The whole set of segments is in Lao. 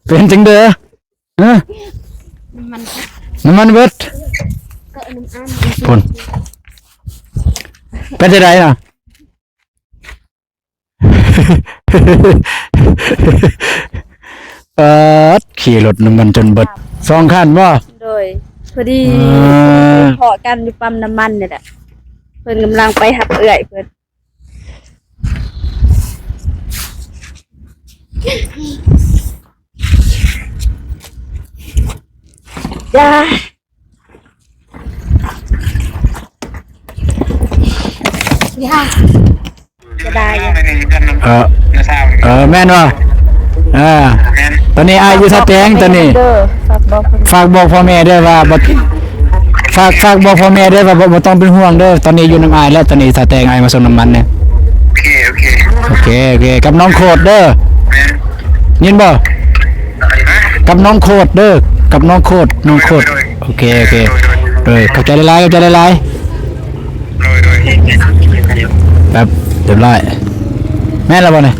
ເປັນຈັ່ງໃດ? ຮະ? ນ້ຳມັນ ນ້ຳມັນເບິດ. ພຸ້ນ ເປັນຈັ່ງໃດນະ? ປາດ ຂີ່ລົດນ້ຳມັນຈົນເບິດ ສອງຄັນບໍ່? ໂດຍ ພໍດີ ເອີ ພໍ້ກັນຢູ່ປ້ຳນ້ຳມັນນີ້ແຫຼະ ເພິ່ນກຳລັງໄປຮັບເອື້ອຍເພິ່ນ. ຢ່າ ຢ່າ ເສຍດາຍ. ເອີ ເອີ ແມ່ນບໍ່? ເອີ ຕອນນີ້ອ້າຍຢູ່ທ່າແຕງຕອນນີ້ ເດີ ຝາກບອກເພິ່ນ ຝາກບອກພໍ່ແມ່ເດີວ່າບໍ່ ຝາກ ຝາກບອກພໍ່ແມ່ເດີວ່າບໍ່ ບໍ່ຕ້ອງເປັນຫ່ວງເດີ ຕອນນີ້ຢູ່ນຳອ້າຍແລ້ວ ຕອນນີ້ທ່າແຕງອ້າຍມາສົ່ງນ້ຳມັນເນຍ. ໂອເຄ ໂອເຄ ໂອເຄ ກັບນ້ອງໂຄດເດີ ແມ່ນ ຍິນບໍ່? ກັບນ້ອງໂຄດເດີ ກັບນ້ອງໂຄດ ນ້ອງໂຄດ. ໂດຍ ໂດຍ ໂອເຄ ໂອເຄ ໂດຍ ໂດຍ ໂດຍ ຂອບໃຈຫຼາຍໆ ຂອບໃຈຫຼາຍໆ. ໂດຍ ໂດຍ ແປັບ ຮຽບຮ້ອຍ. ແມ່ນແລ້ວບໍ່ນີ້?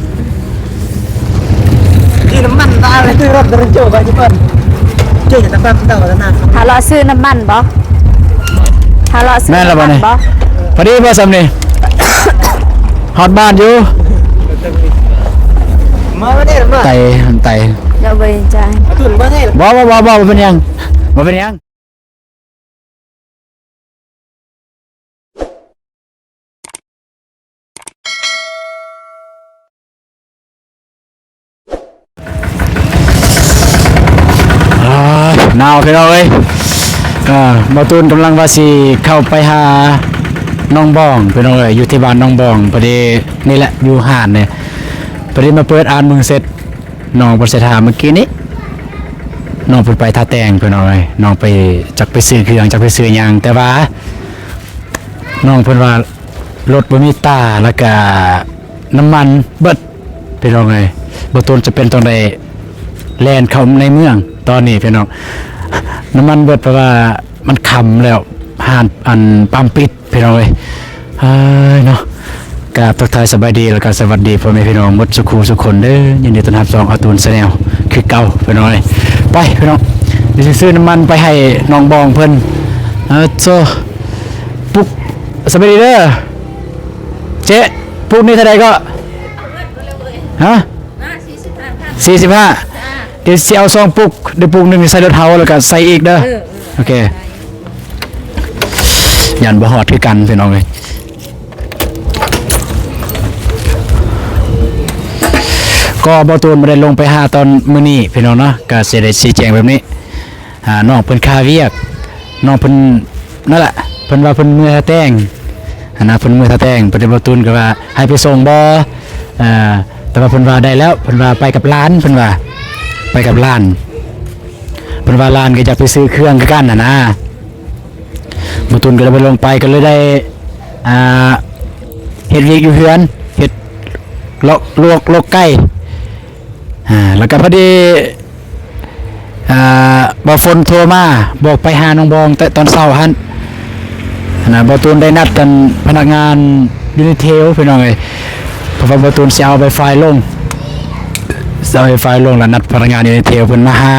ຊື້ນ້ຳມັນຕາໄປຊື້ລົດເດີ ໂຈໄປທີ່ເພິ່ນ ເຈົ້າຈະຕາມເຈົ້ານະ ຫາເລາະຊື້ນ້ຳມັນບໍ່? ຫາເລາະຊື້ ແມ່ນແລ້ວບໍ່ນີ້? ນ້ຳມັນບໍ່? ພໍດີບໍ່ຊ່ຳນີ້? ຮອດບ້ານຢູ່ ມາບໍ່ໄດ້ ມາ ໄຕ ໄຕ ຢ່າໄປໃຈ ບໍ່ ບໍ່ ບໍ່ ບໍ່ເປັນຫຍັງ ບໍ່ເປັນຫຍັງ. ອາ ໜາວພີ່ນ້ອງເອີຍ. ອາ ບ່າວຕູນກຳລັງວ່າຊິເຂົ້າໄປຫານ້ອງບອງພີ່ນ້ອງເອີຍ ຢູ່ທີ່ບ້ານນ້ອງບອງ. ພໍດີນີ້ແຫຼະ ຢູ່ຮ້ານນີ້ ພໍດີມາເປີດອ່ານເບິ່ງເສັດ ນ້ອງເພິ່ນໃສ່ຖ້າມື້ກີ້ນີ້ ນ້ອງເພິ່ນໄປທ່າແຕງພີ່ນ້ອງເອີຍ. ນ້ອງໄປ ຈັກໄປຊື້ເຄື່ອງ ຈັກໄປຊື້ຫຍັງ ແຕ່ວ່ານ້ອງເພິ່ນວ່າລົດບໍ່ມີຕາ ແລ້ວກະນ້ຳມັນເບິດພີ່ນ້ອງເອີຍ. ບ່າວຕູນຈະເປັນຕ້ອງໄດ້ແລ່ນເຂົ້າໃນເມືອງຕອນນີ້ພີ່ນ້ອງ ນ້ຳມັນເບິດ ເພາະວ່າມັນຄ່ຳແລ້ວ ຮ້ານ ອັນ ປ້ຳປິດ ພີ່ນ້ອງເອີຍ. ເອີຍເນາະ ກາບທັກທາຍສະບາຍດີ ແລ້ວກໍສະຫວັດດີພໍ່ແມ່ພີ່ນ້ອງໝົດສູ່ຄູ່ສູ່ຄົນເດີ. ຍິນດີຕ້ອນຮັບຊ່ອງອາຕູນແຊນແນວຄືເກົ່າພີ່ນ້ອງເອີຍ. ໄປພີ່ນ້ອງ ດຽວຊິຊື້ນ້ຳມັນໄປໃຫ້ນ້ອງບອງເພິ່ນ. ເອີ ໂຊ ປຸກ ສະບາຍດີເດີເຈ ປຸກນີ້ເທົ່າໃດກໍ? ຮະ? ສີ່ສິບຫ້າ ສີ່ສິບຫ້າ ດຽວຊິເອົາສອງປຸກ ດຽວປຸກໜຶ່ງໃສ່ລົດເຮົາ ແລ້ວກໍໃສ່ອີກເດີ. ເອີ ເອີ ໂອເຄ. ຢ້ານບໍ່ຮອດຄືກັນພີ່ນ້ອງເອີຍ. ກໍບ່າວຕູນບໍ່ໄດ້ລົງໄປຫາຕອນມື້ນີ້ພີ່ນ້ອງເນາະ ກໍຊິໄດ້ຊີ້ແຈງແບບນີ້. ອ່າ ນ້ອງເພິ່ນຄາວຽກ ນ້ອງເພິ່ນ ນັ້ນແຫຼະ ເພິ່ນວ່າເພິ່ນເມືອທ່າແຕງຫັ້ນນະ ເພິ່ນເມືອທ່າແຕງ. ປະເດ ບ່າວຕູນກໍວ່າໃຫ້ໄປສົ່ງບໍ່ ເອີ ແຕ່ວ່າເພິ່ນວ່າໄດ້ແລ້ວ ເພິ່ນວ່າໄປກັບຫຼານ ເພິ່ນວ່າໄປກັບຫຼານ ເພິ່ນວ່າຫຼານກໍຢາກໄປຊື້ເຄື່ອງຄືກັນຫັ້ນນະ. ບ່າວຕູນກໍເລີຍບໍ່ລົງໄປ ກໍເລີຍໄດ້ ອ່າ ເຮັດວຽກຢູ່ເຮືອນ ເຮັດລວກ ລວກ ລວກໄກ່. ອ່າ ແລ້ວກໍພໍດີ ອ່າ ບ່າວຝົນໂທມາບອກໄປຫານ້ອງບອງແຕ່ຕອນເຊົ້າຫັ້ນນະ. ບ່າວຕູນໄດ້ນັດອັນພະນັກງານຢູນິເທວພີ່ນ້ອງເອີຍ ເພາະວ່າບ່າວຕູນຊິເອົາໃບຝ້າຍລົງ ຊິເອົາໃບຝ້າຍລົງ ແລ້ວນັດພະນັກງານຢູນິເທວເພິ່ນມາຫາ.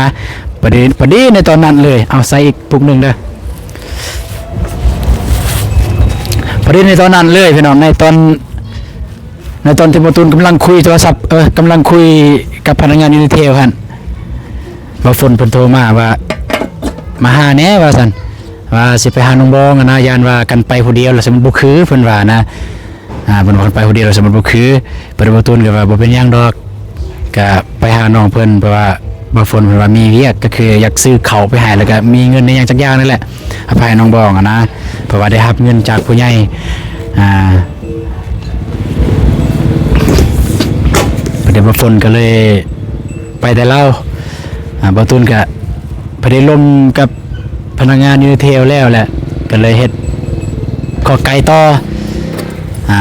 ພໍດີ ພໍດີໃນຕອນນັ້ນເລີຍ ເອົາໃສ່ອີກປຸກໜຶ່ງເດີ. ພໍດີໃນຕອນນັ້ນເລີຍພີ່ນ້ອງ ໃນຕອນ ໃນຕອນທີ່ບ່າວຕູນກຳລັງຄຸຍໂທລະສັບ ເອີ ກຳລັງຄຸຍກັບພະນັກງານຢູນິເທວຫັ້ນ ບ່າວຝົນເພິ່ນໂທມາວ່າ ມາຫາແດ່ວ່າຊັ້ນ ວ່າຊິໄປຫານ້ອງບອງຫັ້ນນະ ຢ້ານວ່າຄັນໄປຜູ້ດຽວແລ້ວຊິມັນບໍ່ຄື ເພິ່ນວ່ານະ. ອ່າ ເພິ່ນວ່າຄັນໄປຜູ້ດຽວແລ້ວຊິມັນບໍ່ຄື. ປະເດ ບ່າວຕູນກໍວ່າບໍ່ເປັນຫຍັງດອກ ກະໄປຫານ້ອງເພິ່ນ ເພາະວ່າບ່າວຝົນເພິ່ນວ່າມີວຽກ ກໍຄືຢາກຊື້ເຂົ້າໄປໃຫ້ ແລ້ວກະມີເງິນໃນຫຍັງຈັກຢ່າງນີ້ແຫຼະ ເອົາໄປໃຫ້ນ້ອງບອງຫັ້ນນະ ເພາະວ່າໄດ້ຮັບເງິນຈາກຜູ້ໃຫຍ່. ອ່າ ປະເດ ບ່າວຝົນກໍເລີຍໄປແຕ່ລາວ. ອ່າ ບ່າວຕູນກໍ ພໍໄດ້ລົມກັບພະນັກງານຢູ່ໃນແຖວແລ້ວແຫຼະ ກໍເລີຍເຮັດຂໍ້ໄກ່ຕໍ່. ອ່າ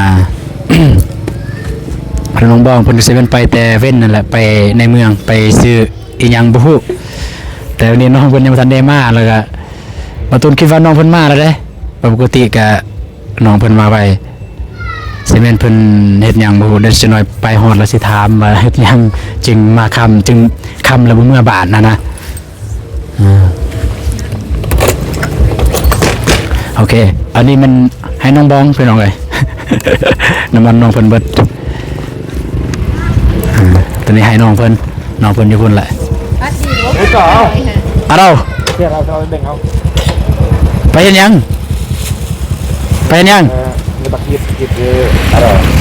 ນ້ອງບອງເພິ່ນກໍຊິແມ່ນໄປແຕ່ເວັນນັ້ນແຫຼະ ໄປໃນເມືອງ ໄປຊື້ອີ່ຫຍັງບໍ່ຮູ້. ແຕ່ວັນນີ້ນ້ອງເພິ່ນຍັງບໍ່ທັນໄດ້ມາ ແລ້ວກໍບ່າວຕູນຄິດວ່ານ້ອງເພິ່ນມາແລ້ວເດ້ ເພາະປົກກະຕິກະ ນ້ອງເພິ່ນມາໄວ. ຊິແມ່ນເພິ່ນເຮັດຫຍັງບໍ່ຮູ້ ດຽວຈັກໜ້ອຍໄປຮອດແລ້ວຊິຖາມວ່າເຮັດຫຍັງຈຶ່ງມາຄ່ຳ ຈຶ່ງຄ່ຳແລ້ວບໍ່ເມືອບ້ານຫັ້ນນະ. ອາ ໂອເຄ ອັນນີ້ແມ່ນໃຫ້ນ້ອງບອງ ພີ່ນ້ອງເອີຍ ນ້ຳມັນນ້ອງເພິ່ນເບິດ. ອາ ຕົວນີ້ໃຫ້ນ້ອງເພິ່ນ ນ້ອງເພິ່ນຢູ່ພຸ້ນແຫຼະ. ເອົາ ເອົາ ເອົາ ເອົາ ໄປເຮັດຫຍັງ? ໄປເຮັດຫຍັງ? ເອີ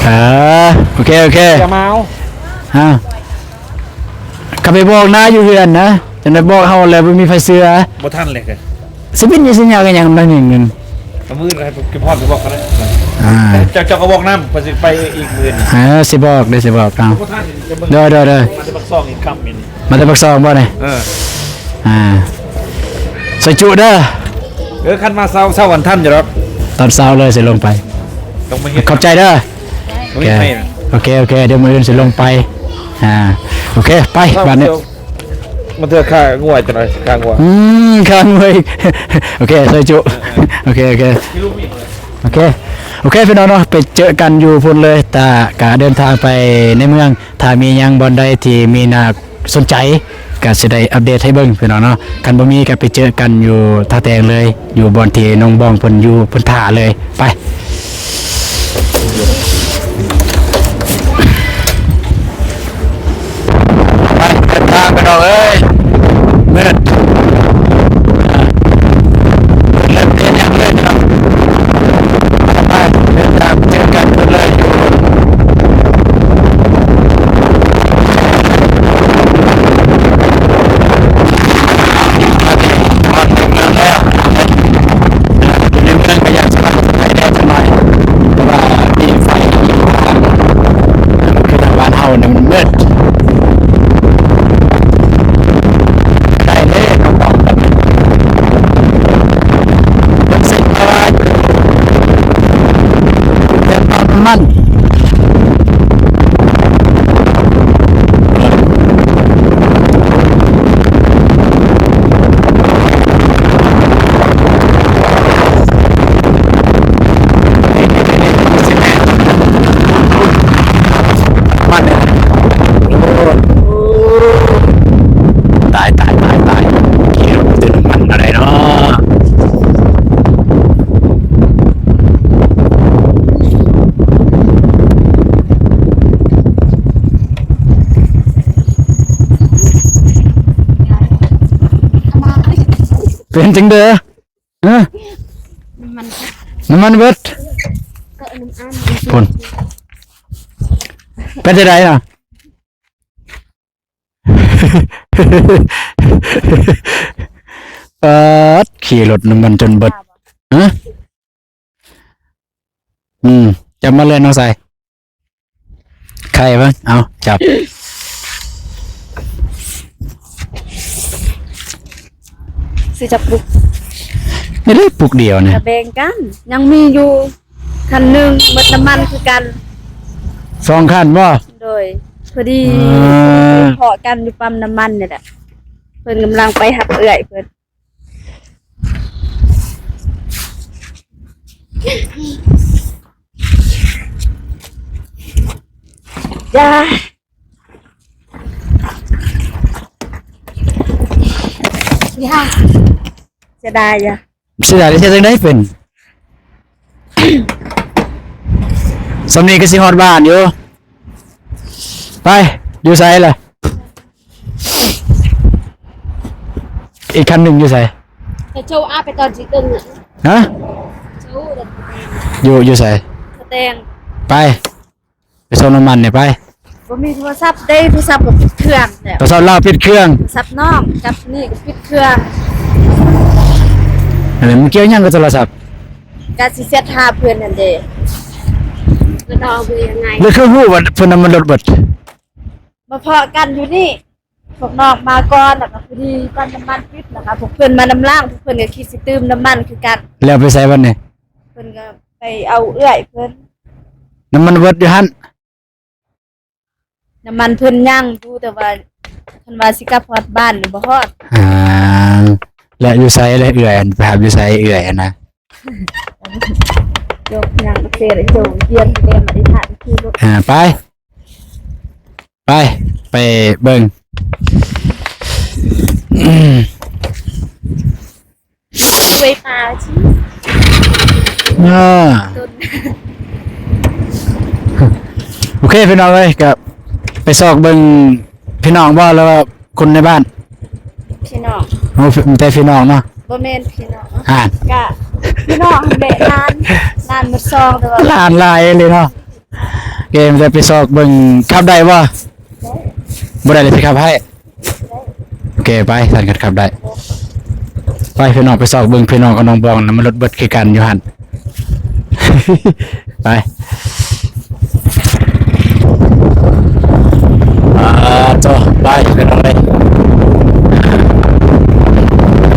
ເອີ ໂອເຄ ໂອເຄ ຢ່າມາເອົາ ຮະ ກະໄປບອກນາຢູ່ເຮືອນນະ ຈັ່ງໄດ້ບອກເຮົາແລ້ວບໍ່ມີໃຜເຊື່ອ. ບໍ່ທັນເລີຍ ຊິບິນຢູ່ຊິຍາວກັນຫຍັງໜ້ອຍໜຶ່ງໜຶ່ງ ມື້ອື່ນໃຫ້ເກັບຮອດໄປບອກກໍໄດ້. ອ່າ ເຈົ້າ ເຈົ້າກໍບອກນຳ ເພິ່ນຊິໄປອີກມື້ອື່ນ. ເອີ ຊິບອກເດີ ຊິບອກເອົາ. ບໍ່ທັນ ໂດຍ ໂດຍ ໂດຍ ມາແຕ່ປາກຊ່ອງອີກຄ່ຳນີ້ ມາແຕ່ປາກຊ່ອງບໍ່ນີ້? ເອີ ອ່າ ໃສ່ຈຸເດີ. ເອີ ຄັນມາເຊົ້າ ເຊົ້າວັນທັນຢູ່ດອກ ຕອນເຊົ້າເລີຍຊິລົງໄປ. ຕ້ອງມາເຮັດ ຂອບໃຈເດີ. ໂອເຄ ໂອເຄ ໂອເຄ ດຽວມື້ອື່ນຊິລົງໄປ. ອ່າ ໂອເຄ ໄປບາດນີ້. ມາເທື່ອຂ້າງົວຈັກໜ້ອຍ ຂ້າງົວ ອືມ ຂ້າງົວອີກ. ໂອເຄ ໃສ່ຈຸ. ເອີ ເອີ ໂອເຄ ໂອເຄ ໂອເຄ ໂອເຄ ພີ່ນ້ອງເນາະ ໄປເຈີກັນຢູ່ພຸ້ນເລີຍ. ຕາກະເດີນທາງໄປໃນເມືອງ ຖ້າມີຫຍັງບ່ອນໃດທີ່ມີໜ້າສົນໃຈ ກະຊິໄດ້ອັບເດດໃຫ້ເບິ່ງ ພີ່ນ້ອງເນາະ. ຄັນບໍ່ມີກະໄປເຈີກັນຢູ່ທ່າແຕງເລີຍ ຢູ່ບ່ອນທີ່ນ້ອງບອງເພິ່ນຢູ່ ເພິ່ນຖ້າເລີຍ. ໄປ ໄປ ເດີນທາງ ພີ່ນ້ອງເອີຍ ມືດ ເລີ່ມເປັນຫຍັງເລີຍ ພີ່ນ້ອງ. ໄປ ເດີນທາງ ເຈີກັນເລີຍ. ຢູ່ໃນເມືອງກໍຢາກສະບາຍໃຈແດ່ຈັກໜ້ອຍ ເພາະວ່າມີໄຟຢູ່ທາງ ຄືທາງບ້ານເຮົານີ້ມັນມືດ. ໄດ້ເດ້ ນ້ອງບອງ ເປັນເສັ້ນທາງ ເປັນປ້ຳນ້ຳມັນ. ຕາຍ ຕາຍ ຕາຍ ຕາຍ ຂີ່ລົດໄປເຕີມນ້ຳມັນມາໄດ້ເນາະ. ເປັນຈັ່ງໃດ? ຮະ? ນ້ຳມັນ ນ້ຳມັນເບິດ ພຸ້ນ ເປັນຈັ່ງໃດນະ? ປາດ ຂີ່ລົດນ້ຳມັນຈົນເບິດ. ຮະ? ອືມ ຈັບມາເລີຍນ້ອງຊາຍ ໄຂ່ເບິ່ງ ເອົາ ຈັບ ຊິຈັບປຸກ ນີ້ເດ້ປຸກດຽວນີ້ ກະແບ່ງກັນ ຍັງມີຢູ່ຄັນໜຶ່ງ ໝົດນ້ຳມັນຄືກັນ ສອງຄັນບໍ່? ໂດຍ ພໍດີ ເອີ ພໍ້ກັນຢູ່ປ້ຳນ້ຳມັນນີ້ແຫຼະ ເພິ່ນກຳລັງໄປຮັບເອື້ອຍເພິ່ນ. ຢ່າ ຢ່າ ເສຍດາຍ ຢ່າ ເສຍດາຍ ເຮັດຈັ່ງໃດເປັນ ສ່ຳນີ້ກໍຊິຮອດບ້ານຢູ່. ໄປ ຢູ່ໃສລະ? ອີກຄັນໜຶ່ງຢູ່ໃສ? ຮະ? ຢູ່ ຢູ່ໃສ? ໄປ ໄປສົ່ງນ້ຳມັນນີ້ໄປ. ບໍ່ມີໂທລະສັບເດ້ ໂທລະສັບກໍປິດເຄື່ອງແລ້ວ ໂທລະສັບລາວປິດເຄື່ອງ ໂທລະສັບນ້ອງກັບນີ້ກໍປິດເຄື່ອງ. ອັນນັ້ນມັນກ່ຽວຫຍັງກັບໂທລະສັບ? ກະຊິແຊັດຫາເພິ່ນຫັ້ນເດ້ ກໍຕ້ອງເປັນຍັງໄງ ແລ້ວຄືຮູ້ວ່າເພິ່ນນ້ຳມັນລົດເບິດ? ມາພໍ້ກັນຢູ່ນີ້ ພວກນ້ອງມາກ່ອນ ແລ້ວກໍພໍດີປ້ຳນ້ຳມັນປິດ ແລ້ວກໍພວກເພິ່ນມານຳຫຼັງ ພວກເພິ່ນກໍຄິດຊິຕື່ມນ້ຳມັນຄືກັນ. ແລ້ວໄປໃສບັດນີ້? ເພິ່ນກໍໄປເອົາເອື້ອຍເພິ່ນ. ນ້ຳມັນເບິດຢູ່ຫັ້ນ? ນ້ຳມັນເພິ່ນຍັງຢູ່ ແຕ່ວ່າເພິ່ນວ່າຊິກັບຮອດບ້ານນີ້ບໍ່ຮອດ. ອ່າ ແລະຢູ່ໃສລະເອື້ອຍ? ອັນໄປຮັບຢູ່ໃສເອື້ອຍຫັ້ນນະ? ຍົກຍັງ ເສດໂຈງ ຈຽນເຕັມອະທິຖານຄືລົດ ອ່າ ໄປ ໄປ ໄປເບິ່ງ ເວຍປາຊິ ອ່າ ຕົ້ນ ໂອເຄ ພີ່ນ້ອງເອີຍ ກໍໄປຊອກເບິ່ງ ພີ່ນ້ອງບໍ່ ຫຼືວ່າຄົນໃນບ້ານ? ພີ່ນ້ອງ ໂອ້ ມີແຕ່ພີ່ນ້ອງເນາະ. ບໍ່ແມ່ນພີ່ນ້ອງ ອ່າ ກະພີ່ນ້ອງຫັ້ນແຫຼະ ຫຼານ ຫຼານໝົດຊອງ ແຕ່ວ່າຫຼານຫຼາຍເລີຍເນາະ. ເກມຈະໄປຊອກເບິ່ງ ຂັບໄດ້ບໍ່? ໄດ້ ບໍ່ໄດ້ເລີຍຊິຂັບໃຫ້. ໄດ້ ໂອເຄ ໄປ ທ່ານກໍຂັບໄດ້. ໄປ ພີ່ນ້ອງ ໄປຊອກເບິ່ງ ພີ່ນ້ອງກັບນ້ອງບອງນະ ມັນລົດເບິດຄືກັນຢູ່ຫັ້ນ. ໄປ ອ່າ ໂຕ ໄປ ໄປເລີຍ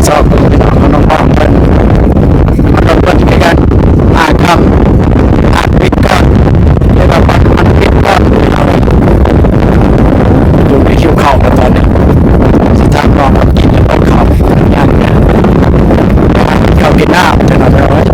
ຊອກເບິ່ງ ພີ່ນ້ອງ ນ້ອງບອງເພິ່ນ ມັນລົດເບິດຄືກັນ ຫ້າຄ່ຳ ຮ້ານປິດກ່ອນ ເລີຍວ່າ ມັນປິດກ່ອນ ຢູ່ໃນຫິວເຂົ້າແລ້ວຕອນນີ້ ຊິຖາມນ້ອງວ່າກິນແລ້ວບໍ່ເຂົ້າ ຍັງ ເຂົ້າກິນນ້ຳ ເຈົ້າໜ້ອຍ.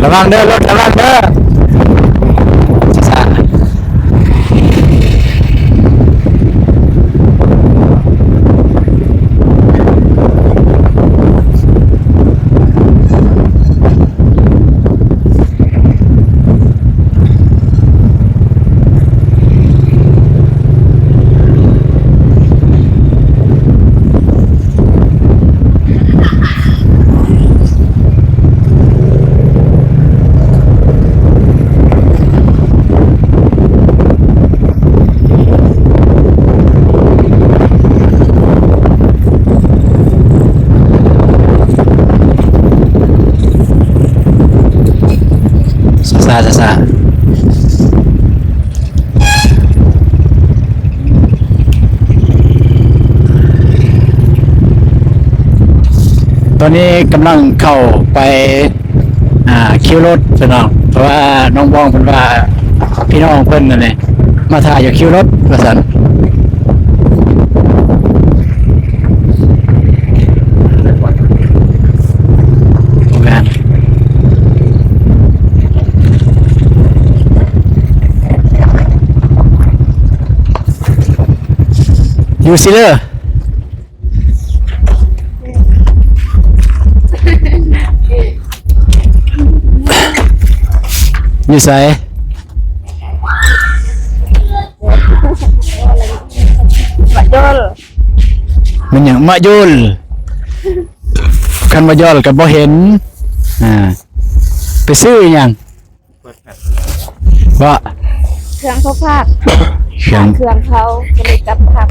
ລະວັງເດີລົດ ລະວັງເດີ. ຊ້າໆ ຊ້າໆ. ຕອນນີ້ກຳລັງເຂົ້າໄປ ອ່າ ຄິວລົດ ພີ່ນ້ອງ ເພາະວ່ານ້ອງບອງເພິ່ນວ່າ ພີ່ນ້ອງເພິ່ນນັ້ນແຫຼະ ມາຖ້າຢູ່ຄິວລົດວ່າຊັ້ນ. ຢູ່ຊິເລີ ຢູ່ໃສ? ມະຍົນ ມັນຫຍັງ? ມະຍົນ ຄັນມະຍົນກໍບໍ່ເຫັນ. ອ່າ ໄປຊື້ອີຫຍັງ? ບໍ່ ເຄື່ອງເຂົາຝາກ ເຄື່ອງ ເຄື່ອງເຂົາ ກໍເລີຍກັບພັບ.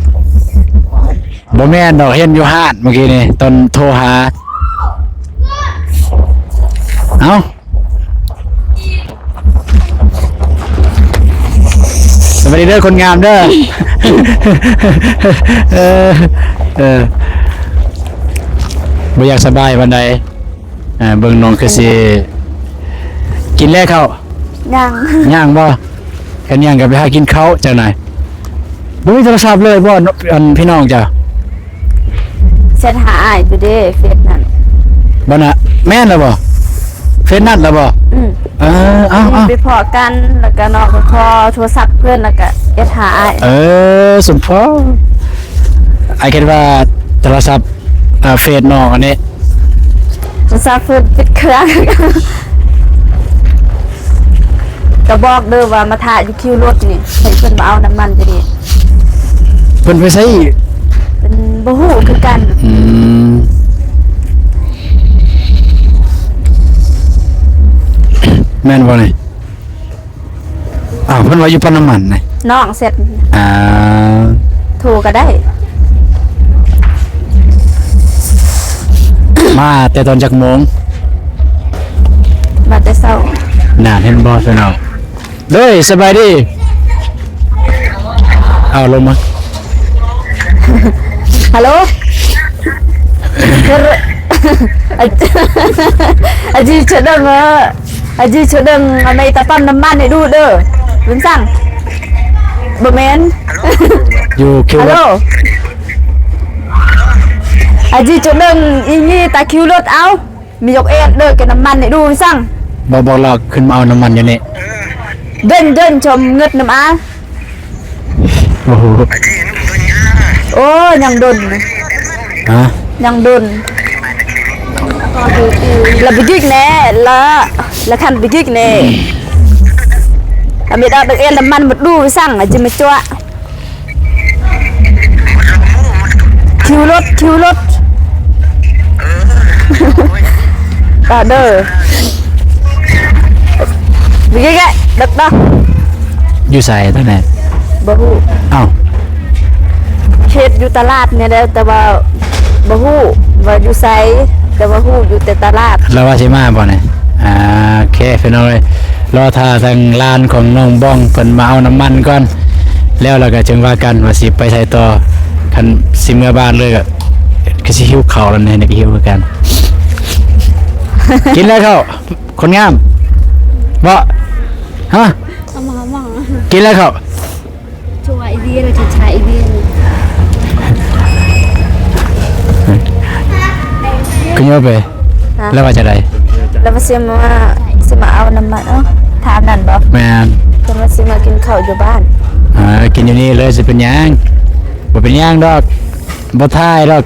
ບໍ່ແມ່ນດອກ ເຫັນຢູ່ຮ້ານມື້ກີ້ນີ້ ຕອນໂທຫາ. ເອົ້າ ສະບາຍດີເດີຄົນງາມເດີ. ເອີ ເອີ ບໍ່ຢາກສະບາຍປານໃດ. ອ່າ ເບິ່ງນ້ອງຄືຊິກິນແລ້ວເຂົ້າ? ຍັງ ຍັງບໍ່? ຄັນຍັງກໍໄປຫາກິນເຂົ້າຈັກໜ່ອຍ. ບໍ່ມີໂທລະສັບເລີຍບໍ່ ອັນ ພີ່ນ້ອງເຈົ້າ? ແຊັດຫາອ້າຍຢູ່ເດ້ ເຟສນັ້ນ. ບໍ່ນະ ແມ່ນລະບໍ່? ເຟສນັ້ນລະບໍ່? ອືມ ເອີ ເອົາ ເອົາ ໄປພໍ້ກັນ ແລ້ວກໍນ້ອງໄປຂໍໂທລະສັບເພິ່ນ ແລ້ວກໍແຊັດຫາອ້າຍ. ເອີ ສົມພໍ ອ້າຍຄິດວ່າໂທລະສັບ ອ່າ ເຟສນ້ອງອັນນີ້ ໂທລະສັບເພິ່ນປິດເຄື່ອງ. ກໍບອກເດີວ່າມາຖ້າຢູ່ຄິວລົດນີ້ ໃຫ້ເພິ່ນມາເອົານ້ຳມັນຢູ່ນີ້. ເພິ່ນໄປໃສອີກ? ເພິ່ນບໍ່ຮູ້ຄືກັນ. ອືມ ແມ່ນບໍ່ນີ້? ອ້າວ ເພິ່ນວ່າຢູ່ປ້ຳນ້ຳມັນນະ ນ້ອງແຊັດ. ອ່າ ໂທກໍໄດ້. ມາແຕ່ຕອນຈັກໂມງ? ມາແຕ່ເຊົ້າ. ນານ ເຫັນບໍ່ ພີ່ນ້ອງ? ໂດຍ ສະບາຍດີ. ເອົາລົງມາ. Hello. Aji, aji chadang, aji chadang amai tapam naman ni du de. Bun sang. Bamen. ຢູ່ຄິວລົດ. Hello. Aji chadang ini ta kiu lot au. ມີຍົກເອດເດີ ເກັບນ້ຳມັນໃຫ້ດູຊັ້ງ. ບໍ່ ບອກລາວຂຶ້ນມາເອົານ້ຳມັນຢູ່ນີ້. ເດີນ ເດີນຊົມເງິດນ້ຳອາ. ໂອ້ໂຫ ໂອ້ ຍັງດົນ. ຮະ? ຍັງດົນ. ລະໄປກິກແນ່ ລະ ລະຄັນໄປກິກແນ່. ອາເມດອອກເດີ ເອດນ້ຳມັນໝົດດູຊັ້ງ ອາຈິມາຈົວະ. ຄິວລົດ ຄິວລົດ. ຕາເດີ ບິກແກະ ດັກດາ. ຢູ່ໃສຕອນນີ້? ບໍ່ຮູ້. ເອົ້າ ເຮັດຢູ່ຕະຫຼາດນີ້ແຫຼະ ແຕ່ວ່າບໍ່ຮູ້ວ່າຢູ່ໃສ ແຕ່ວ່າຮູ້ຢູ່ແຕ່ຕະຫຼາດ. ລາວວ່າຊິມາບໍ່ນີ້? ອ່າ ໂອເຄ ພີ່ນ້ອງເອີຍ ລໍຖ້າທາງຫຼານຂອງນ້ອງບອງເພິ່ນມາເອົານ້ຳມັນກ່ອນ ແລ້ວລະກະຈຶ່ງວ່າກັນວ່າຊິໄປໃສຕໍ່. ຄັນຊິເມືອບ້ານເລີຍກະ ຄືຊິຫິວເຂົ້າແລ້ວນີ້ ນີ້ກະຫິວຄືກັນ. ກິນແລ້ວເຂົ້າ ຄົນງາມ ບໍ່? ຮະ? ກິນແລ້ວເຂົ້າ? ຄືໂຍໄປ. ຮະ? ແລ້ວວ່າຈັ່ງໃດ? ແລ້ວວ່າຊິມາ ຊິມາເອົານ້ຳມັນ. ເອົ້າ ຖາມນັ້ນບໍ່? ແມ່ນ. ເພິ່ນວ່າຊິມາກິນເຂົ້າຢູ່ບ້ານ. ເອີ ກິນຢູ່ນີ້ເລີຍ ຊິເປັນຫຍັງ? ບໍ່ເປັນຫຍັງດອກ. ບໍ່ຖ່າຍດອກ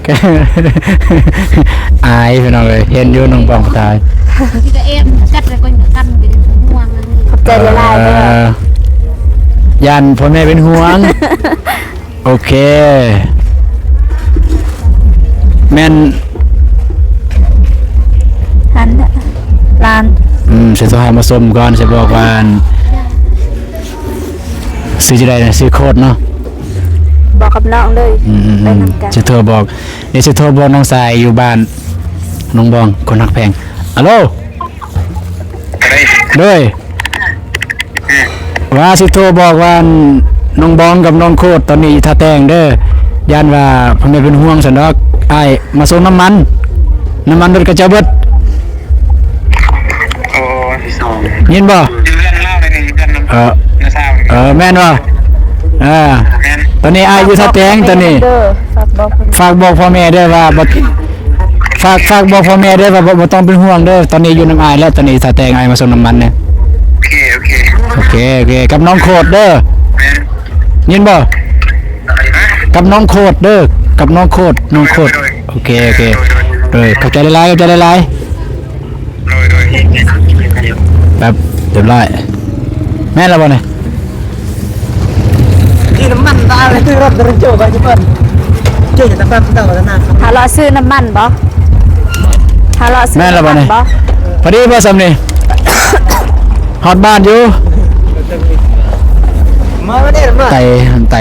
ອາຍພີ່ນ້ອງເອີຍ. ເຫັນຢູ່ນ້ອງບອງບໍ່ຖ່າຍ. ຂອບໃຈຫຼາຍໆເດີ. ເອີ ຢ້ານພໍ່ແມ່ເປັນຫ່ວງ. ໂອເຄ ແມ່ນ ຫັ້ນລະ ຫຼານ. ອືມ ຊິໂທຫາໝໍສົມກ່ອນ ຊິບອກວ່າ ຊື່ຈັ່ງໃດນະ? ຊື່ໂຄດເນາະ. ບອກກັບນ້ອງເລີຍ. ອືມໆ ໄປນຳກັນ. ຊິໂທບອກ ດຽວຊິໂທບອກນ້ອງຊາຍຢູ່ບ້ານ ນ້ອງບອງ ຄົນຮັກແພງ. ອາໂລ. ໂດຍ ວ່າຊິໂທບອກວ່າ ນ້ອງບອງກັບນ້ອງໂຄດຕອນນີ້ຢູ່ທ່າແຕງເດີ. ຢ້ານວ່າພໍ່ແມ່ເປັນຫ່ວງຊັ້ນດອກ. ອ້າຍມາສົ່ງນ້ຳມັນ ນ້ຳມັນລົດຂະເຈົ້າເບິດ. ໂອ້ ຍິນບໍ່? ຢູ່ເຮືອນລາວນີ້ ຢູ່ເຮືອນ ເອີ ນ້າສາວນີ້. ເອີ ແມ່ນບໍ່? ເອີ ແມ່ນ. ຕອນນີ້ອ້າຍຢູ່ທ່າແຕງຕອນນີ້. ເດີ ຝາກບອກພໍ່ແມ່ເດີວ່າບໍ່ ຝາກ ຝາກບອກພໍ່ແມ່ເດີວ່າບໍ່ ບໍ່ຕ້ອງເປັນຫ່ວງເດີ. ຕອນນີ້ຢູ່ນຳອ້າຍແລ້ວ ຕອນນີ້ຖ້າແຕ່ງອ້າຍມາສົ່ງນ້ຳມັນເດີ. ໂອເຄ ໂອເຄ ໂອເຄ ໂອເຄ ກັບນ້ອງໂຄດເດີ. ແມ່ນ. ຍິນບໍ່? ກັບນ້ອງໂຄດເດີ ກັບນ້ອງໂຄດ ນ້ອງໂຄດ. ໂດຍ ໂດຍ ໂອເຄ ໂອເຄ ໂດຍ ໂດຍ ໂດຍ ຂອບໃຈຫຼາຍໆ ຂອບໃຈຫຼາຍໆ. ໂດຍ ໂດຍ ແປັບ ຮຽບຮ້ອຍ. ແມ່ນແລ້ວບໍ່ນີ້? ຊື້ນ້ຳມັນຕາເລີຍ ຊື້ລົດເດີ ໂຈກໄປທີ່ເພິ່ນ ເຈົ້າຈະຕາມເຈົ້ານະ. ຫາເລາະຊື້ນ້ຳມັນບໍ່? ຫາເລາະຊື້ ແມ່ນແລ້ວບໍ່ນີ້? ນ້ຳມັນບໍ່? ພໍດີບໍ່ຊ່ຳນີ້? ຮອດບ້ານຢູ່. ມາບໍ່ໄດ້ ມາ ໄຕ ໄຕ.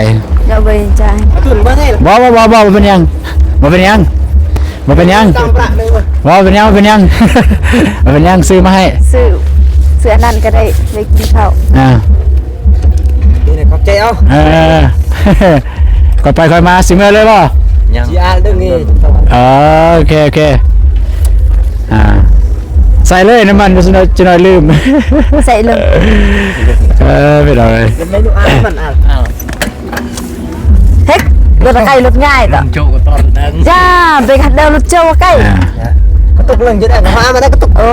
ເຈົ້າບໍ່ໄດ້ຈ່າຍ. ບໍ່ ບໍ່ ບໍ່ ບໍ່ເປັນຫຍັງ ບໍ່ເປັນຫຍັງ. ບໍ່ເປັນຫຍັງ ບໍ່ເປັນຫຍັງ ບໍ່ເປັນຫຍັງ ບໍ່ເປັນຫຍັງ ຊື້ມາໃຫ້. ຊື້ ຊື້ອັນນັ້ນກະໄດ້ ໄດ້ກິນເຂົ້າ. ອ່າ ນີ້ແຫຼະ ຂອບໃຈເອົາ. ເອີ ຄ່ອຍໄປຄ່ອຍມາ. ຊິເມືອເລີຍບໍ່? ຍັງ ຊິອາດເດີນີ້. ອໍ ໂອເຄ ໂອເຄ. ອ່າ ໃສ່ເລີຍນ້ຳມັນ ຈັກໜ້ອຍ ຈັກໜ້ອຍລືມ. ໃສ່ເລີຍ. ເອີ ໄປດອກເລີຍ ເປັນເມນູອາດ ມັນອາດ. ເຮັດ ລົດໄກລົດງ່າຍຕະ ໂຈກະຕອນນັ້ນ. ຈ້າ ໄປຄັນເດີ ລົດໂຈກະໄກ. ອ່າ ກະຕຸກເລີຍ ຈະໄດ້ມາ ມາໄດ້ກະຕຸກ. ໂອ້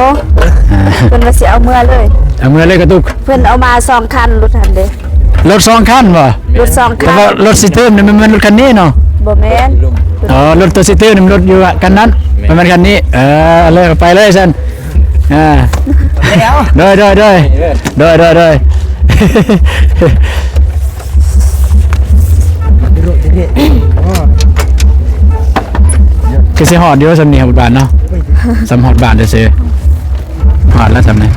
ອ່າ ເພິ່ນວ່າຊິເອົາເມືອເລີຍ ເອົາເມືອເລີຍກະຕຸກ. ເພິ່ນເອົາມາສອງຄັນ ລົດຫັ້ນເດ. ລົດສອງຄັນບໍ່? ລົດສອງຄັນ. ແຕ່ວ່າລົດຊິຕື່ມນີ້ ມັນແມ່ນລົດຄັນນີ້ເນາະ? ບໍ່ແມ່ນ. ອໍ ລົດໂຕຊິຕື່ມນີ້ ມັນລົດຢູ່ຄັນນັ້ນ ມັນແມ່ນຄັນນີ້. ເອີ ເອົາເລີຍ ໄປເລີຍຊັ້ນ. ອ່າ ແລ້ວ ໂດຍ ໂດຍ ໂດຍ ໂດຍ ໂດຍ ໂດຍ. ຄືຊິຮອດຢູ່ຊ່ຳນີ້ ຮອດບ້ານເນາະ. ຊ່ຳຮອດບ້ານຊື່ໆ ຮອດແລ້ວຊ່ຳນີ້.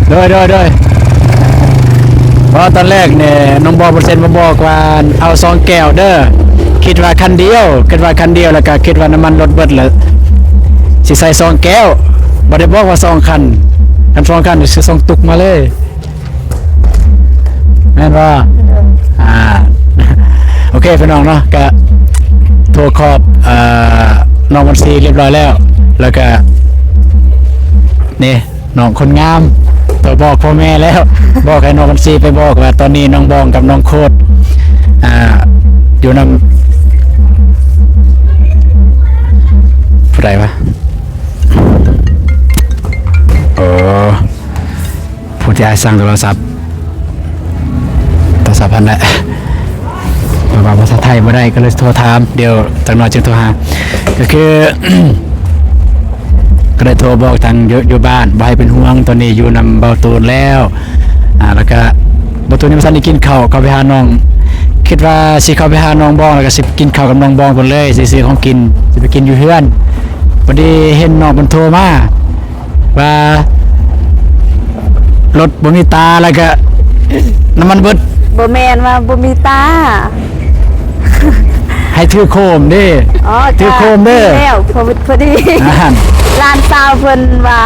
ໂດຍ ໂດຍ ໂດຍ. ເພາະຕອນແລກນີ້ ນ້ອງບອກເປີເຊັນ ມາບອກວ່າເອົາສອງແກ້ວເດີ. ຄິດວ່າຄັນດຽວ ຄິດວ່າຄັນດຽວ ແລ້ວກະຄິດວ່ານ້ຳມັນລົດເບິດ ແລ້ວຊິໃສ່ສອງແກ້ວ. ບໍ່ໄດ້ບອກວ່າສອງຄັນ. ຄັນສອງຄັນ ຊິສົ່ງຕຸກມາເລີຍ. ແມ່ນບໍ່? ໂດຍ. ອ່າ ເຄ ພີ່ນ້ອງເນາະ ກະໂທຂອບ ເອີ ນ້ອງວັນຊີຮຽບຮ້ອຍແລ້ວ ແລ້ວກະ ນີ້ ນ້ອງຄົນງາມ ໂທບອກພໍ່ແມ່ແລ້ວ ບອກໃຫ້ນ້ອງວັນຊີໄປບອກວ່າ ຕອນນີ້ນ້ອງບອງກັບນ້ອງໂຄດ ອ່າ ຢູ່ນຳ ຜູ້ໃດວະ? ເອີ ຜູ້ທີ່ອ້າຍສັ່ງໂທລະສັບ ໂທລະສັບຫັ້ນແຫຼະ ເພາະວ່າພາສາໄທບໍ່ໄດ້ ກໍເລີຍໂທຖາມ ດຽວຈັກໜ້ອຍຈຶ່ງໂທຫາ ກໍຄື ກໍໄດ້ໂທບອກທາງຢູ່ ຢູ່ບ້ານ ບໍ່ໃຫ້ເປັນຫ່ວງ ຕອນນີ້ຢູ່ນຳເບົາຕູນແລ້ວ ອ່າ ແລ້ວກະເບົາຕູນຍັງບໍ່ທັນໄດ້ກິນເຂົ້າ ເຂົ້າໄປຫານ້ອງ ຄິດວ່າຊິເຂົ້າໄປຫານ້ອງບອງ ແລ້ວກະຊິກິນເຂົ້າກັບນ້ອງບອງພຸ້ນເລີຍ ຊິຊື້ຂອງກິນ ຊິໄປກິນຢູ່ເຮືອນ ພໍດີເຫັນນ້ອງເພິ່ນໂທມາ ວ່າລົດບໍ່ມີຕາ ແລ້ວກະນ້ຳມັນເບິດ. ບໍ່ແມ່ນວ່າບໍ່ມີຕາ ໃຫ້ຖືໂຄມເດ້. ອໍ ຖືໂຄມເດີ ແລ້ວ ພໍ ພໍດີ ອ່າ ຫຼານສາວເພິ່ນວ່າ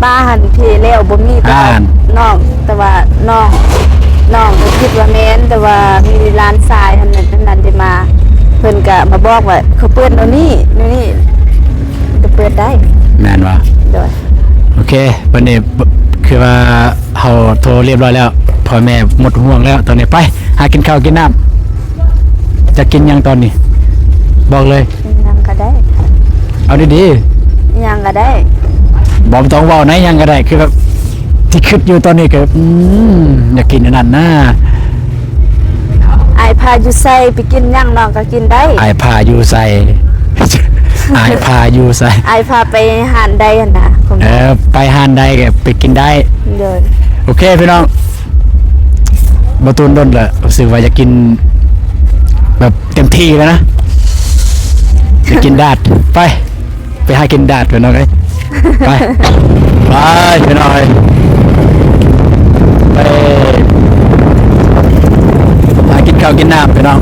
ຕາຫັ້ນເພແລ້ວ ບໍ່ມີ ແຕ່ວ່າ ອ່າ ນ້ອງ ແຕ່ວ່ານ້ອງ ນ້ອງກໍຄິດວ່າແມ່ນ ແຕ່ວ່າມີຫຼານຊາຍຫັ້ນ ນັ້ນ ນັ້ນໄດ້ມາ ເພິ່ນກໍມາບອກວ່າ ເຂົາເປີດແນວນີ້ ແນວນີ້ ກໍເປີດໄດ້. ແມ່ນບໍ່? ໂດຍ. ໂອເຄ ບັດນີ້ ບ- ຄືວ່າເຮົາໂທຮຽບຮ້ອຍແລ້ວ ພໍ່ແມ່ໝົດຫ່ວງແລ້ວ ຕອນນີ້ໄປຫາກິນເຂົ້າກິນນ້ຳ. ຢາກກິນຫຍັງຕອນນີ້? ບອກເລີຍ. ຫຍັງກໍໄດ້. ເອົາດີໆ. ຫຍັງກໍໄດ້. ບໍ່ຕ້ອງເວົ້ານະ ຫຍັງກໍໄດ້ ຄືແບບທີ່ຄິດຢູ່ຕອນນີ້ກໍ ອືມ ຢາກກິນອັນນັ້ນນະ. ອ້າຍພາຢູ່ໃສ ໄປກິນຫຍັງນ້ອງກໍກິນໄດ້. ອ້າຍພາຢູ່ໃສ? ອ້າຍພາຢູ່ໃສ? ອ້າຍພາໄປຮ້ານໃດຫັ້ນນະ. ເອີ ໄປຮ້ານໃດກໍໄປກິນໄດ້. ໂດຍ. ໂອເຄພີ່ນ້ອງ ບໍ່ໂດນ ດົນລະ ຮູ້ສຶກວ່າຢາກກິນແບບເຕັມທີ່ແລ້ວນະ ຢາກກິນດາດ. ໄປ ໄປຫາກິນດາດພີ່ນ້ອງເອີຍ. ໄປ ໄປພີ່ນ້ອງເອີຍ ໄປຫາກິນເຂົ້າກິນນ້ຳພີ່ນ້ອງ.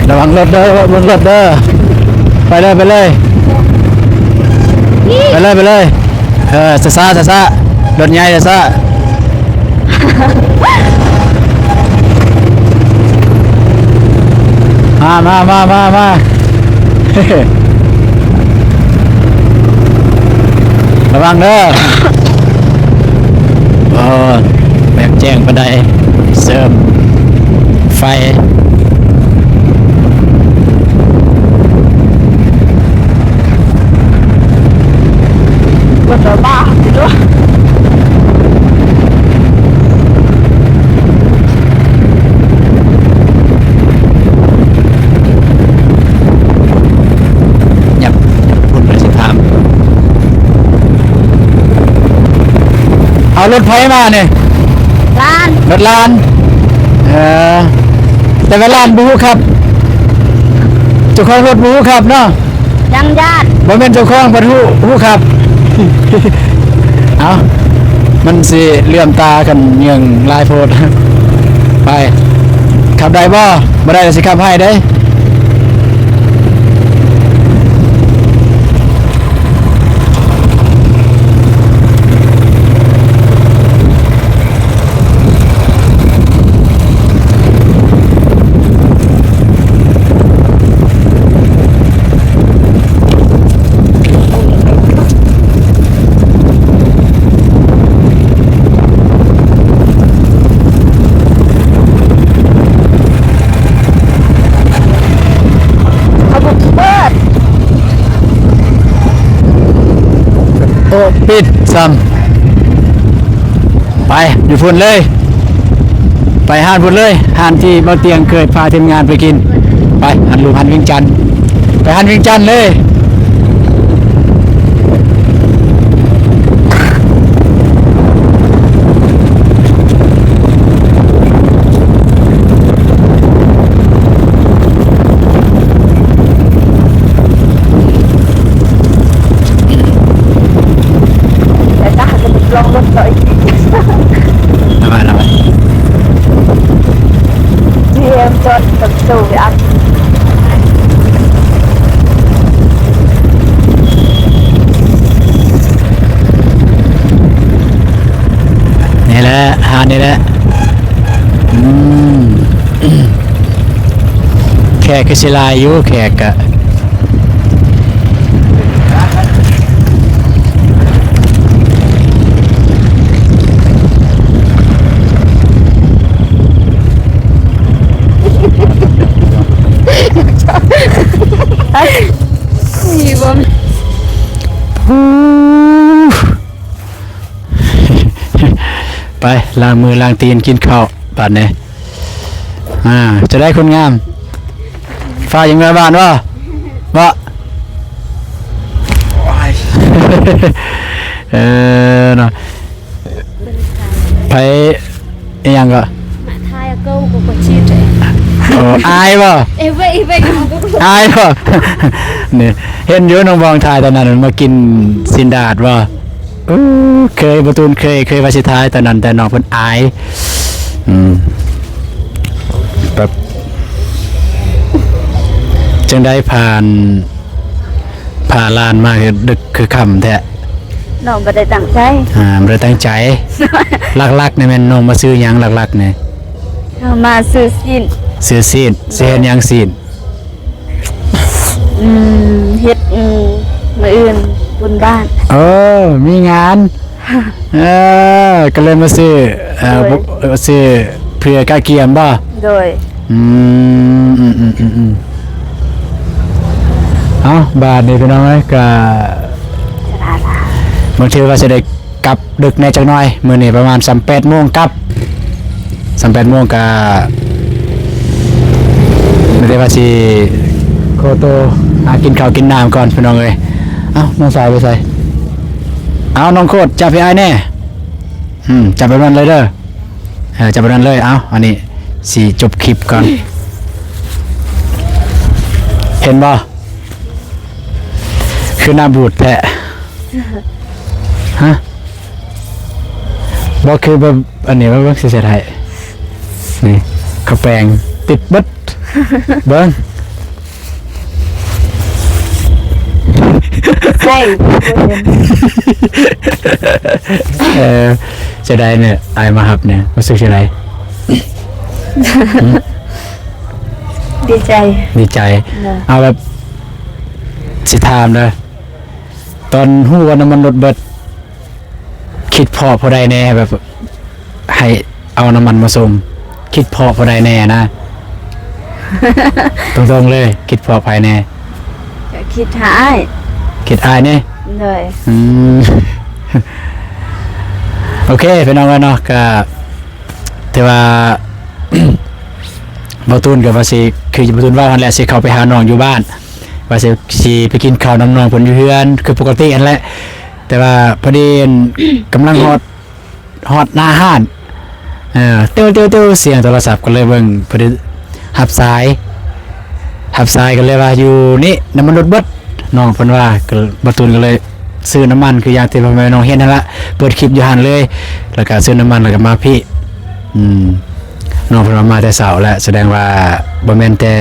ລະວັງລົດເດີ ເບິ່ງລົດເດີ. ໄປເລີຍ ໄປເລີຍ ໄປເລີຍ ໄປເລີຍ. ເອີ ຊ້າໆ ຊ້າໆ ລົດໃຫຍ່ ຊ້າໆ. ມາ ມາ ມາ ມາ ມາ ລະວັງເດີ. ເອີ ແບບແຈ້ງປານໃດ ເສີມໄຟ. ເບິດແລ້ວບ້າ ຍັບ ຍັບພຸ້ນໄປຊິຖາມ. ເອົາລົດໃຜມານີ້? ຫຼານ. ລົດຫຼານ. ເອີ ແຕ່ວ່າຫຼານບໍ່ຮູ້ຂັບ ເຈົ້າຂອງລົດບໍ່ຮູ້ຂັບເນາະ. ຍັງຢ້ານ. ບໍ່ແມ່ນເຈົ້າຂອງເພິ່ນຮູ້ ຮູ້ຂັບ. ເອົ້າ ມັນຊິເຫຼື່ອມຕາກັນເຫຍື້ອງຫຼາຍໂພດ. ໄປ ຂັບໄດ້ບໍ່? ບໍ່ໄດ້ກໍຊິຂັບໃຫ້ເດ້. ເຂົາບໍ່ເປີດ. ໂອ້ ປິດຊ້ຳ. ໄປ ຢູ່ພຸ້ນເລີຍ ໄປຮ້ານພຸ້ນເລີຍ ຮ້ານທີ່ບ່າວຕຽງເຄີຍພາທີມງານໄປກິນ. ໄປ ຮ້ານລູກ ຮ້ານວຽງຈັນ ໄປຮ້ານວຽງຈັນເລີຍ. ແຕ່ຖ້າຫາກວ່າໄປລອງລົດຕໍ່ອີກທີ ລະວັງ ລະວັງ ບີເອັມຈອດກັບໂຊໄປອັດ. ແລະ ຮ້ານນີ້ແຫຼະ ອືມ ແຂກຄືຊິຫຼາຍຢູ່ ແຂກກະ ມີບໍ່? ໄປ ລ້າງມືລ້າງຕີນ ກິນເຂົ້າບາດນີ້. ອ່າ ຈະໄດ້ຄົນງາມ ຟ້າວຍັງເມືອບ້ານບໍ່? ບໍ່? ເອີເນາະ ໃຜ ອີຫຍັງກໍ Matai aku kok cit. ໂອ້ ອາຍບໍ່? Ibu, ibu. ອາຍບໍ່? ນີ້ ເຫັນຢູ່ນ້ອງບອງຖ່າຍຕອນນັ້ນ ມາກິນຊີ້ນດາດບໍ່? ເອີ ເຄີຍ ບໍ່ຕູນເຄີຍ ເຄີຍວ່າຊິຖ່າຍຕອນນັ້ນ ແຕ່ນ້ອງເພິ່ນອາຍ. ອືມ ແບບ ຈັ່ງໃດ ຜ່ານ ພາຫຼານມາຄືດຶກຄືຄ່ຳແທ້? ນ້ອງບໍ່ໄດ້ຕັ້ງໃຈ. ອ່າ ບໍ່ໄດ້ຕັ້ງໃຈ. ຫຼັກໆນີ້ແມ່ນນ້ອງມາຊື້ຫຍັງ? ຫຼັກໆນີ້ ເຮົາມາຊື້ຊີ້ນ. ຊື້ຊີ້ນ. ຊື້ເຮັດຫຍັງຊີ້ນ? ອືມ ເຮັດ ອືມ ມື້ອື່ນບຸນບ້ານ. ເອີ ມີງານ. ເອີ ກໍເລີຍມາຊື້ ເອີ ໂດຍ ບໍ່ ຊື້ເພື່ອກະກຽມບໍ່? ໂດຍ. ອືມ ອືມໆໆໆ ເອົ້າ ບາດນີ້ພີ່ນ້ອງເອີຍ ກະ ບາງເທື່ອວ່າຊິໄດ້ກັບດຶກແດ່ຈັກໜ້ອຍ ມື້ນີ້ປະມານສ່ຳແປດໂມງກັບ ສ່ຳແປດໂມງກະ ມີແຕ່ວ່າຊິຂໍໂຕຫາກິນເຂົ້າກິນນ້ຳກ່ອນພີ່ນ້ອງເອີຍ. ເອົ້າ ນ້ອງສາວໄປໃສ? ເອົາ ນ້ອງໂຄດ ຈັບໃຫ້ອ້າຍແດ່. ອືມ ຈັບໄປນັ້ນເລີຍເດີ. ເອີ ຈັບໄປນັ້ນເລີຍ. ເອົາ ອັນນີ້ຊິຈົບຄລິບກ່ອນ. ເຫັນບໍ່? ຄືໜ້າບູດແທ້. ຮະ? ບໍ່ຄືແບບ ອັນນີ້ ເບິ່ງ ເບິ່ງ ຊິເຮັດໃຫ້. ນີ້ ເຂົາແປງຕິດເບິດ. ເບິ່ງ. ໃຊ່ ເອີ ຈະໄດ້ແມ່ ອ້າຍມາຮັບແນ່ ຮູ້ສຶກຈັ່ງໃດ? ດີໃຈ ດີໃຈ. ເອີ ເອົາແບບ ຊິຖາມເດີ ຕອນຮູ້ວ່ານ້ຳມັນລົດເບິດ ຄິດພໍ້ຜູ້ໃດແດ່ ແບບໃຫ້ເອົານ້ຳມັນມາສົ່ງ ຄິດພໍ້ຜູ້ໃດແດ່ນະ? ຕົງໆເລີຍ ຄິດພໍ້ໃຜແດ່? ກໍຄິດຫາອ້າຍ. ຄິດອ້າຍແດ່? ໂດຍ. ອືມ ໂອເຄ ພີ່ນ້ອງເອີຍເນາະ ກໍຖືວ່າ ບ່າວຕູນກໍວ່າຊິ ຄືບ່າວຕູນເວົ້າຫັ້ນແຫຼະ ຊິເຂົ້າໄປຫານ້ອງຢູ່ບ້ານ ວ່າຊິ ຊິໄປກິນເຂົ້ານຳນ້ອງເພິ່ນຢູ່ເຮືອນຄືປົກກະຕິຫັ້ນແຫຼະ. ແຕ່ວ່າພໍດີກຳລັງຮອດ ຮອດໜ້າຮ້ານ ເອີ ຕິວໆໆ ສຽງໂທລະສັບ ກໍເລີຍເບິ່ງ ພໍດີຮັບສາຍ ຮັບສາຍກໍເລີຍວ່າຢູ່ນີ້ ນ້ຳມັນລົດເບິດ ນ້ອງເພິ່ນວ່າ. ກໍບ່າວຕູນກໍເລີຍຊື້ນ້ຳມັນ ຄືຢ່າງທີ່ພໍ່ແມ່ນ້ອງເຫັນຫັ້ນລະ ເປີດຄລິບຢູ່ຫັ້ນເລີຍ ແລ້ວກໍຊື້ນ້ຳມັນ ແລ້ວກໍມາພີ້. ອືມ ນ້ອງເພິ່ນວ່າມາແຕ່ເຊົ້າແລ້ວ ສະແດງວ່າບໍ່ແມ່ນແຕ່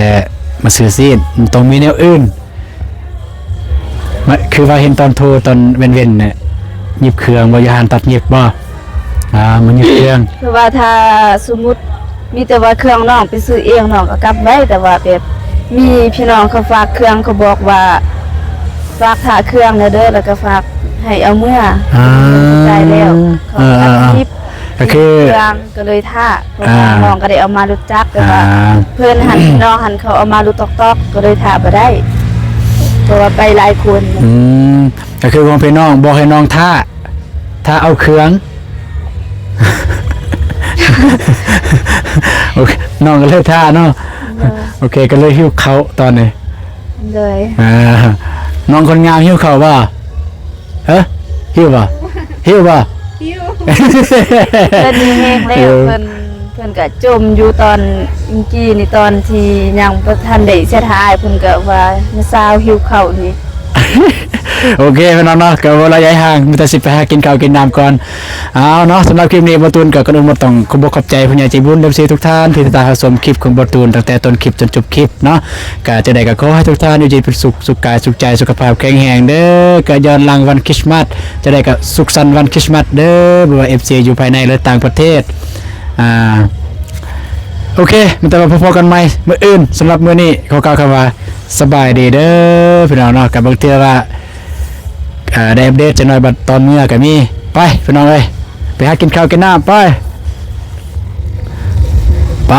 ມາຊື້ຊີ້ນ ມັນຕ້ອງມີແນວອື່ນ. ມາ ຄືວ່າເຫັນຕອນໂທຕອນເວັນໆ ນີ້ ຫຍິບເຄື່ອງບໍ່? ຢູ່ຮ້ານຕັດຫຍິບບໍ່? ອ່າ ມາຫຍິບເຄື່ອງ. ຄືວ່າຖ້າສົມມຸດມີແຕ່ວ່າເຄື່ອງນ້ອງໄປຊື້ເອງ ນ້ອງກໍກັບໄວ້ ແຕ່ວ່າແບບມີພີ່ນ້ອງເຂົາຝາກເຄື່ອງ ເຂົາບອກວ່າ ຝາກຖ້າເຄື່ອງແດ່ເດີ ແລ້ວກໍຝາກໃຫ້ເອົາເມືອ. ອ່າ ຈ່າຍແລ້ວ ເຂົາຕັດຫຍິບ. ກໍຄືເຄື່ອງ ກໍເລີຍຖ້າ ເພາະວ່າ ອ່າ ນ້ອງກໍໄດ້ເອົາມາລົດຈັກ ແຕ່ວ່າ ອ່າ ເພື່ອນຫັ້ນ ນ້ອງຫັ້ນເຂົາເອົາມາລົດຕອກໆ ກໍເລີຍຖ້າບໍ່ໄດ້ ເພາະວ່າໄປຫຼາຍຄົນ. ອືມ ກໍຄືຂອງພີ່ນ້ອງບອກໃຫ້ນ້ອງຖ້າ ຖ້າເອົາເຄື່ອງ. ໂອເຄ ນ້ອງກໍເລີຍຖ້າເນາະ. ໂດຍ. ໂອເຄ ກໍເລີຍຫິວເຂົ້າຕອນນີ້. ໂດຍ. ອ່າ ນ້ອງຄົນງາມຫິວເຂົ້າບໍ່? ເອີ ຫິວບໍ່? ຫິວບໍ່? ຫິວ. ເພິ່ນມີແຮງແລ້ວ. ເອີ ເພິ່ນ ເພິ່ນກະຈົ່ມຢູ່ຕອນມື້ກີ້ນີ້ ຕອນທີ່ຍັງບໍ່ທັນໄດ້ເສຍທ້າຍ ເພິ່ນກະວ່າ ແມ່ສາວຫິວເຂົ້ານີ້. ໂອເຄພີ່ນ້ອງເນາະ ກໍບໍ່ລະຍະຫ່າງ ມີແຕ່ຊິໄປຫາກິນເຂົ້າກິນນ້ຳກ່ອນ. ເອົາເນາະ ສຳລັບຄລິບນີ້ ບໍ່ຕູນກໍກ່ອນອື່ນໝົດຕ້ອງຂໍຂອບໃຈຜູ້ໃຫຍ່ໃຈບຸນ ເອັຟຊີ ທຸກທ່ານທີ່ຕິດຕາມຮັບຊົມຄລິບຂອງບໍ່ຕູນ ຕັ້ງແຕ່ຕົ້ນຄລິບຈົນຈົບຄລິບເນາະ. ກໍຈັ່ງໃດກໍຂໍໃຫ້ທຸກທ່ານຢູ່ເຢັນເປັນສຸກ ສຸກກາຍສຸກໃຈ ສຸຂະພາບແຂງແຮງເດີ. ກໍຍ້ອນຫຼັງວັນຄຣິສມາສ ຈັ່ງໃດກໍສຸກສັນວັນຄຣິສມາສເດີ ບໍ່ວ່າ ເອັຟຊີ ຢູ່ພາຍໃນ ຫຼື ຕ່າງປະເທດ. ອ່າ ໂອເຄ ມີແຕ່ວ່າພໍ້ກັນໃໝ່ມື້ອື່ນ. ສຳລັບມື້ນີ້ຂໍກ່າວຄຳວ່າ ສະບາຍດີເດີພີ່ນ້ອງເນາະ. ກໍບາງເທື່ອວ່າ ອ່າ ໄດ້ອັບເດດຈັກໜ້ອຍ ບັດຕອນເມືອກໍມີ. ໄປພີ່ນ້ອງເອີຍ ໄປຫາກິນເຂົ້າກິນນ້ຳ ໄປ ໄປ.